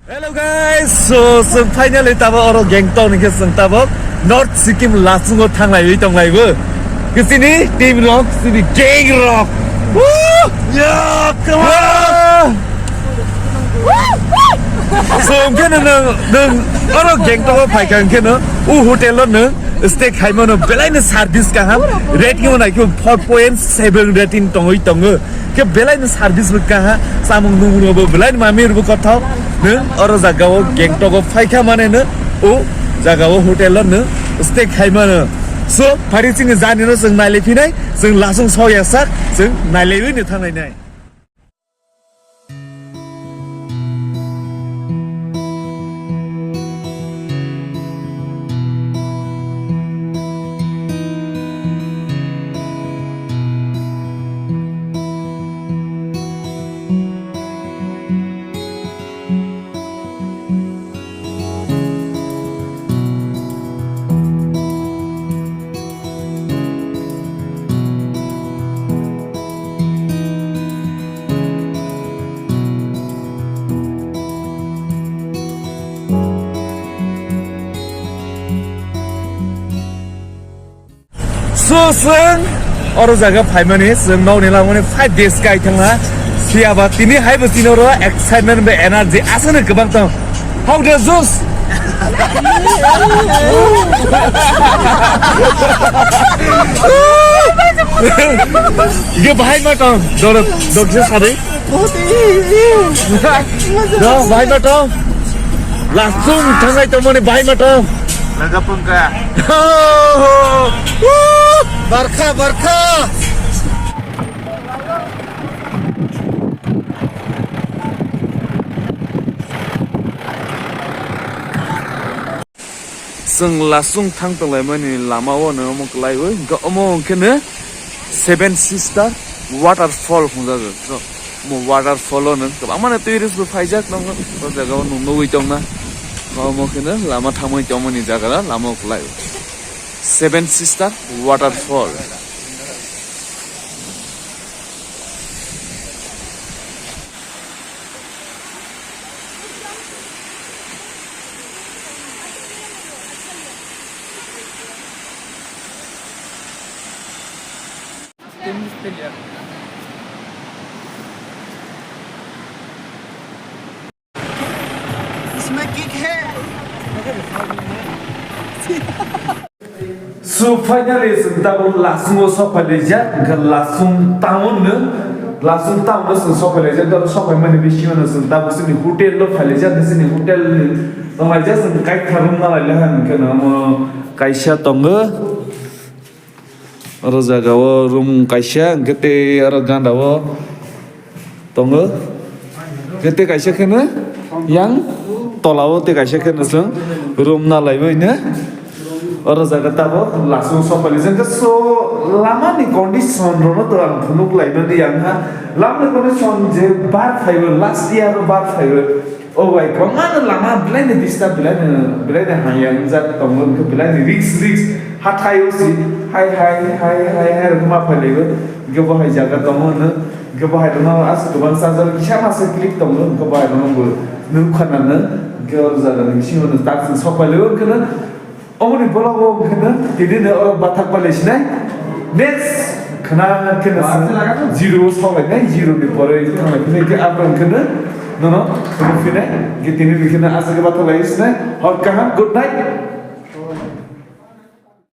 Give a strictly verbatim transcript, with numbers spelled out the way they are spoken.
Hello guys, so chwng finally tabok oro Gangtok ni khe chwng tabok North Sikkim Lasungo thanglaiwi tonglaibo. Khe chini team rok, chini gang rok. Woo! Yeah, come on! So hwnkhe no nwng, nwng oro Gangtok o phaikha hwnkhe no, o hotel o nwng stay khaimano belai no service kaham, rating o naikhe four point seven rating tongwi tongo. Khe belai no service bo kaha, samung nungmung bo belai no mami rwbo kothok. Nwng oro jaga o Gangtok o phaikha mane no, o jaga o hotel o nwng stay khaimano. So, phari chini jani no chwng nailai phinai, chwng lasung sok ya sak, chwng nailaiwi no thanglai nai. So, chwng oro jaga phaimani, chwng nokni lamani five days kai thangna. Phiya ba tini hai bo chini oro excitement bai energy aswkno kwbang tong. How the juice? Ye bahai ma tong. Dor, dor je sari. Do, bahai ma tong. Lasung thangai tongmani bahai ma tong. Laga pungka. Barkha, barkha. Chwng lasung thang tonglaimani lama o no omo kwlaiwi, hwnkhe omo hwnkhe no Seven Sister Waterfall hwnjago. So, omo waterfall o no kwbangma no tourist bo phaijak tongo, o jaga o no nugwi tongna. Omo khe no lama thangmani tongmani jaga no lama o kwlaiwi. Seven Sister Waterfall. इसमें किक है। So, finally, chwng tabuk Lasungo sok phailaijak, hwnkhe Lasung town no, Lasung town no chwng sok phailaijak, tabuk sok phaimani bisingo no chwng tabuk chini hotel o phailaijak, chini hotel ni tonglaijak, chwng kaitha room nalailaiha, hwnkhe no omo kaisa tongo. Oro jaga o room kaisa, hwnkhe tei oro ganda o tongo. Hwnkhe tei kaisa khe no yang tola o tei kaisa khe no chwng room nalaiwi no. Oro jaga tabuk Lasungo sok phailaijak, hwnkhe so lama ni condition rok no to ang phunuk laimani yang ha. Lama ni condition je bar phaibo, last year o bar phaibo. O bai, kwbangma no lama belai ni disturb, belai ni, belai ni hamya wngjak tongo, hwnkhe belai ni risk, risk. Hathai o si, hai, hai, hai, hai, hai, rwkhe ma phailaio. Hwnkhe bo hai jaga tongo hwno, hwnkhe bo hai rwkhe ma aswk kwbang charger kisa masa clip tongo, hwnkhe bo hai rwkhe bo nukha nang nang. Hwnkhe o jaga ni bisingo no tak chwng sok phailaio, hwnkhe no Omoni bologo hwnkhe no tini no oro bathak palai sinai. Next khna khe no zero o sok lai nai, zero ni pore thanglai phinai khe aphano hwnkhe no nono phunuk phinai. Hwnkhe tini ni khe no aswk khe bathak lai sinai. Hor kaham, good night.